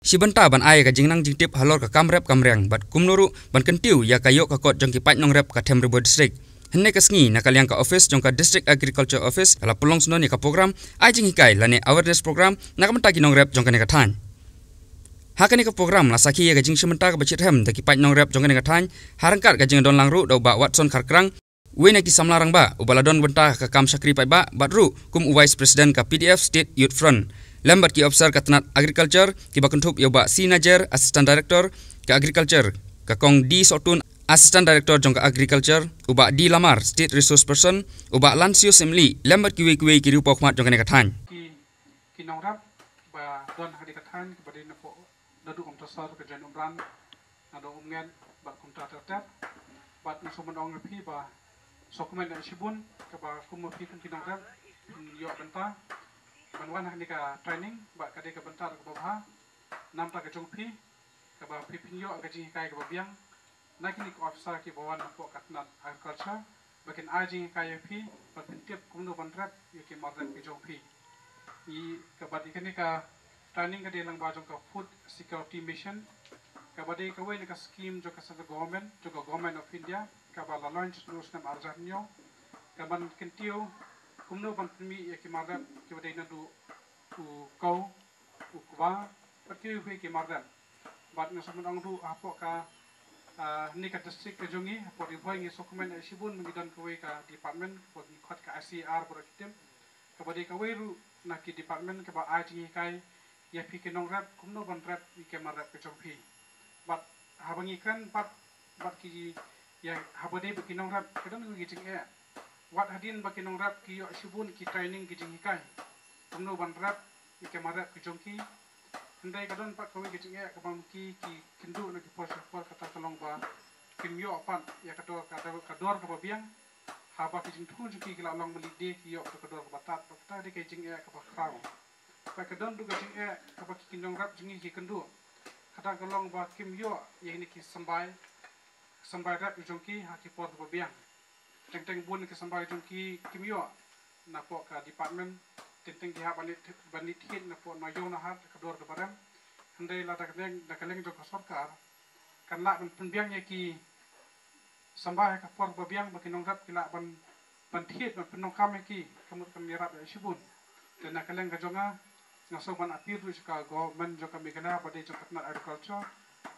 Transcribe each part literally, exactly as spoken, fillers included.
Shi bynta ban ai ka jingnang jingtip halor ka kam rep kam riang bad kumno ruh ban kyntiew ïa ka ïoh ka kot jong ki paid nongrep ka Them Ri Bhoi District. Hynne ka sngi na ka liang ka office jong ka District Agriculture Office ka la pynlong sngewbha ïa ka program ai jinghikai lane awareness program na ka bynta ki nongrep jong kane ka thaiñ. Ha kane ka program la sakhi ïa ka jingshim bynta kaba shitrhem da ki paid nongrep jong kane ka thaiñ ha ryngkat ka jingdon lang ruh da u Bah Watson Kharkrang, uwei na ki samla rangbah uba la don bynta ka kam shakri paidbah bad ruh kum u Vice President ka P D F State Youth Front, lem bad ki officer ka tnat agriculture kiba kynthup ïa u Bah C Najer, Assistant Director ka Agriculture, ka Kong D Sohtun, Assistant Director jong ka Agriculture, u Bah D Lamar, State Resource Person, u Bah Lansio Simli, lem bad kiwei kiwei ki riewpawkhmat jong kane ka thaiñ. Ki, ki nongrep ba don ha kane ka thaiñ, kaba dei napoh, naduh Umtasor, ka Jaiñ Umran, naduh Umngen bad kumta ter ter. Bad nga sngewbha ban ong ïa phi ba sngewkmen ïa shibun kaba kum ma phi kum ki nongrep phin ïoh bynta ban wan ha kane ka training, bad ka dei ka bynta kaba bha namar ka jong phi, kaba phi phin ïoh ka jinghikai kaba biang na kine ki officer kiba wan napoh ka tnat agriculture, ba kin ai jinghikai ïa phi bad phin tip kumno ban rep ïa ki mar rep ki jong phi. Ïa kaba dei kane ka training ka dei lyngba jong ka Food Security Mission, kaba dei kawei na ka scheme jong ka central government, jong ka Government of India, kaba la launch naduh snem arhajar hynñiew, kaban kyntiew kumno ban pynmih ïa ki mar rep kiba dei naduh u kaw, u kba bad kiwei kiwei ki mar rep. Bad nga sngewbha ban ong ruh hapoh ka, ah, hynne ka district ka jong ngi, hapoh Ri Bhoi, ngi sngewkmen ïa shibun ba ngi don kawei ka department ba ngi khot ka I C A R baroh ki team, kaba dei kawei ruh na ki department kaba ai jinghikai ïa phi ki nongrep kumno ban rep ïa ki mar rep ki jong phi. Bad haba ngi kren bad, bad ki, ïa haba dei bad ki nongrep ka don kawei ka jingeh. Wat hadien ba ki nongrep ki ïoh shibun ki training, ki jinghikai kumno ban rep ïa ki mar rep ki jong ki, hynrei ka don pat kawei ka jingeh kaba ma ki ki kynduh na ki por sha por, kata ka long ba kim ïoh pat ïa ka dor, ka dor, ka dor kaba biang. Haba ki jingthung jong ki ki la long mynleit de, ki ïoh ka dor kaba tad, bad kata dei ka jingeh kaba khraw. Bad ka don ruh ka jingeh kaba ki nongrep jong ngi ki kynduh, kata ka long ba kim ïoh ïa kine ki symbai, symbai rep jong ki ha ki por kaba biang. Teng teng bun ki symbai jong ki kim ïoh napoh ka department, teng teng ki hap ban leit, ban leit thied napoh na ïew na hat ka dor kaba rem. Hynrei lada ka liang, da ka liang jong ka sorkar kan lah ban pynbiang ïa ki symbai ha ka por ba biang ba ki nongrep ki lah ban, ban thied, ban pyndonkam ïa ki, ka mut kan ïarap ïa shibun. Te na ka liang ka jong nga, nga sngewbha ban appeal ruh sha ka government jong ka Meghalaya, ba dei jong ka tnat agriculture,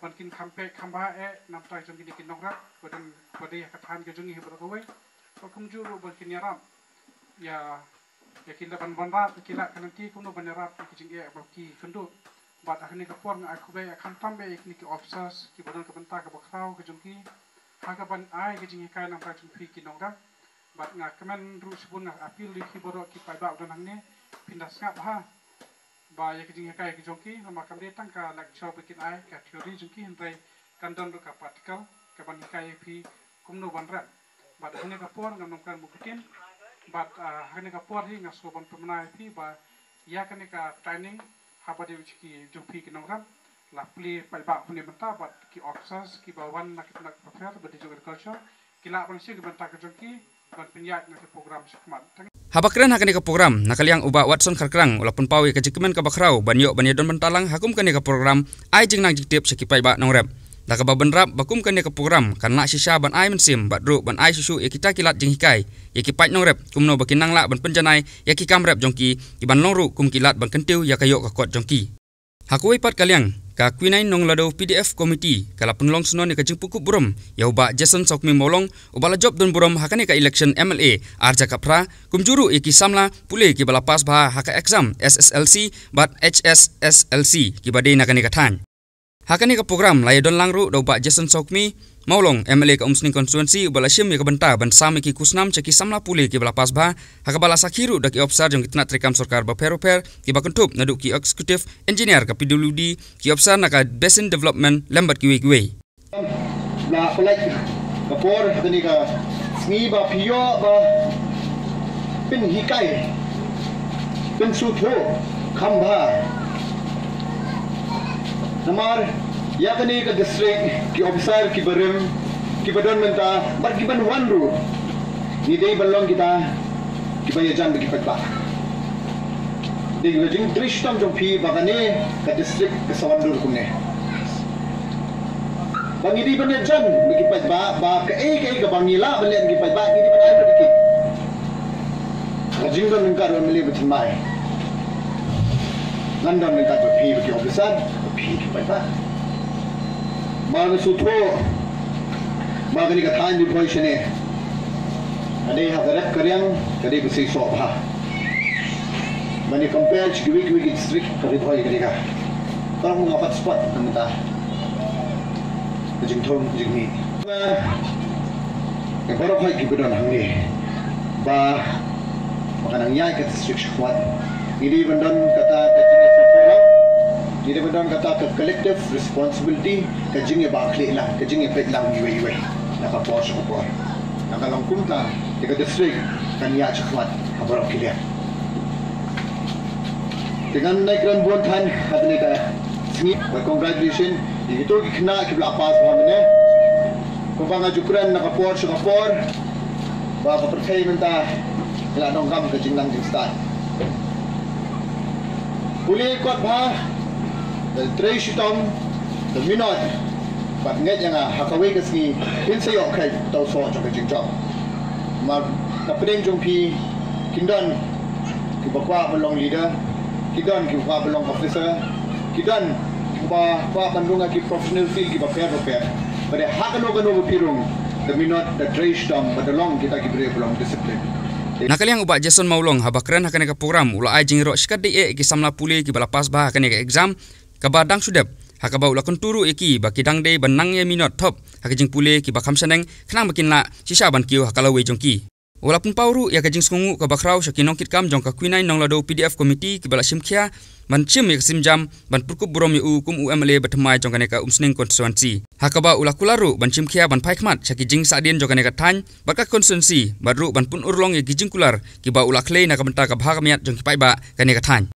ban kin kham peit kham bha eh namar jong kine ki nongrep ba don, ba dei ha ka thaiñ ka jong ngi hi baroh kawei. Bad kumjuh ruh ban kin ïarap ïa, ïa ki, lada ban wanrah ïa ki lad ka lynti kumno ban ïarap ïa ki jingeh ba ki kynduh. Bad ha kane ka por nga ai khublei ïa, khamtam eh, ïa kine ki officers kiba don ka bynta kaba khraw ka jong ki ha kaban ai ka jinghikai namar jong phi ki nongrep. Bad nga kmen ruh shibun, nga appeal ïa phi baroh ki paidbah ba don hangne, phin da sngap bha ba ïa ka jinghikai ka jong ki, namar kam dei tang ka lecture ba kin ai, ka theory jong ki, hynrei kan don ruh ka practical kaban hikai ïa phi kumno ban rep. Bad ha kane ka por ngam nym kren bun ktien. Bad, ah, ha kane ka por hi nga sngewbha ban pynbna ïa phi ba ïa kane ka training, haba dei u saki jong phi ki nongrep, la plie paidbah pynïaid bynta bad ki officers kiba wan na ki tnat bapher ba dei jong agriculture, ki lah ban shim ki bynta ka jong ki ban pynïaid na ki program shakhmat. Haba kren ha kane ka program, na ka liang u Bah Watson Kharkrang u la pynpaw ïa ka jingkmen kaba khraw ban ïoh ban ïadon bynta lang ha kum kane ka program ai jingnang jingtip sha ki paidbah nongrep, da kaba bynrap ba kum kane ka program kan lah shisha ban ai mynsiem bad ruh ban ai shuh shuh ïa kita ki lad jinghikai ïa ki paid nongrep kumno ba kin nang lah ban pynjanai ïa ki kam rep jong ki, kiban long ruh kum ki lad ban kyntiew ïa ka ïoh ka kot jong ki. Ha kawei pat ka liang, ka Kwinain Nonglado P D F Committee ka la pynlong sngewbha ïa ka jingpynkup burom ïa u Bah Jason Sawkmie Mawlong, uba la jop don burom ha kane ka election M L A arhajar khatphra, kumjuh ruh ïa ki samla pule kiba la pass bha ha ka exam S S L C bad H S S L C kiba dei na kane ka thaiñ. Ha kane ka program la ïadon lang ruh da u Bah Jason Sawkmie Mawlong, M L A ka Umsning Constituency, uba la shim ïa ka bynta ban sam ïa ki khusnam sha ki samla pule kiba la pass bha, ha kaba la sakhi ruh da ki officer jong ki tnat treikam sorkar bapher bapher, kiba kynthup naduh ki executive engineer ka P W D, ki officer na ka Basin Development lem bad kiwei kiwei. La pynlait ka por ha kane ka sngi ba phi ïoh ban pynhikai, pynsngewthuh kham bha. Namar ïa kane ka district, ki officer kiba rim, kiba don mynta bad kiban wan ruh, ngi dei ban long kita kiba ïajan bad ki paidbah. Ka jingtrei shitom jong phi ba kane ka district ka sa wan dur kumne. Ba ngi dei ban ïajan bad ki paidbah, ba kaei kaei kaba ngi lah ban leh bad ki paidbah ngi dei ban ai bad ki. Ka jingdon ryngkat u M L A ba thymmai. Ngan don ryngkat bad phi bad ki officer, bad phi ki paidbah. Ba nga sngewthuh ba kane ka thaiñ Ri Bhoi shane ka dei ha ka rep ka riang, ka dei ba seisoh bha. Ban ïa compare sha kiwei kiwei ki district, ka Ri Bhoi ka dei ka, ka long ka hotspot na ka bynta ka jingthung jingmih. Nga, nga baroh kiba don hangne ba, ba kan nang ïaid ka district shakhmat. Ngi dei ban don kata ka jingïasngewthuh lang. Ngi dei ban don kata ka collective responsibility, ka jingïabakla lang, ka jingïapeit lang iwei iwei na ka por sha ka por. Na ka long kumta te ka district kan ïaid shakhmat ha baroh ki liang. Te ngan ai kren bun than ha kane ka sngi. Bad congratulations ïa kito ki khynnah kiba la pass bha mynne. Kumba nga ju kren na ka por sha ka por, ba ka pyrthei mynta ka la donkam ka jingnang jingstad. Pule kot bha, da trei shitom, da minot, bad ngeit ïa nga ha kawei ka sngi phin sa ïoh kheit uta u soh jong ka jingjop. Namar na pdeng jong phi kin don kiba kwah ban long leader, ki don kiba kwah ban long officer, ki don kiba kwah ban rung ha ki professional field kiba pher ba pher. Bad ha kano kano ba phi rung, da minot, da trei shitom, bad da long kita ki briew ba long discipline. Na ka liang u Bah Jason Mawlong haba kren ha kane ka program u la ai jingïaroh shikatdei eh ïa ki samla pule kiba la pass bha ha kane ka exam kaba dang shu dep, ha kaba u la kyntu ruh ïa ki ba ki dang dei ban nang ïa minot thop ha ki jingpule kiba kham shaneng khnang ba kin lah shisha ban kiew ha ka lawei jong ki. U la pynpaw ruh ïa ka jingsngewnguh kaba khraw sha ki nongkitkam jong ka Quinine Nonglado P D F Committee kiba la shim khia ban shim ïa ka sienjam ban pyrkhat burom ïa u kum u M L A ba thymmai jong kane ka Umsning constituency. Ha kaba u la kular ruh ban shim khia ban phai khmat sha ki jingsahdien jong kane ka thaiñ bad ka constituency bad ruh ban pynurlong ïa ki jingkular kiba u la khlei na ka bynta ka bha ka miat jong ki paidbah kane ka thaiñ.